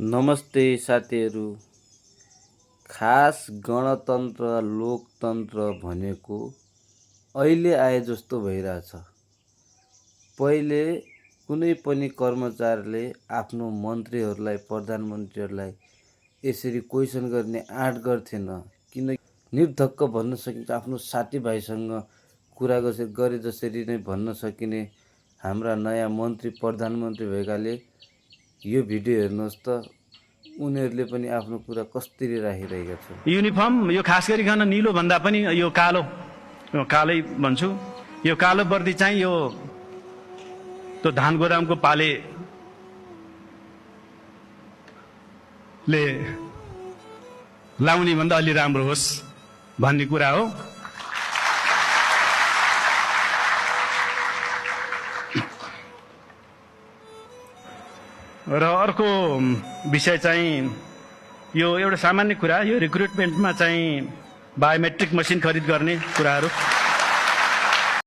नमस्ते साथीहरू। खास गणतन्त्र लोकतन्त्र भनेको अहिले आए जस्तो भइरहेछ। पहिले कुनै पनि कर्मचारीले आफ्नो मन्त्रीहरूलाई प्रधानमन्त्रीहरूलाई यसरी क्वेसन गर्ने आँट गर्थेन, किन निर्धक्क भन्न सकिन्छ। आफ्नो साथीभाइसँग कुरा गरे जसरी नै भन्न सकिने हाम्रा नयाँ मन्त्री प्रधानमन्त्री भएकाले यो भिडियो हेर्नुहोस् त, उनीहरूले पनि आफ्नो कुरा कसरी राखिरहेका छन्। युनिफर्म यो खास गरिकन नीलो भन्दा पनि यो कालै भन्छु। यो कालो वर्दी चाहिँ यो त्यो धान गोदामको पालेले लाउने भन्दा अलि राम्रो होस् भन्ने कुरा हो। र अर्को विषय चाहिँ यो एउटा सामान्य कुरा, यो रिक्रुटमेन्टमा चाहिँ बायोमेट्रिक मसिन खरिद गर्ने कुराहरू।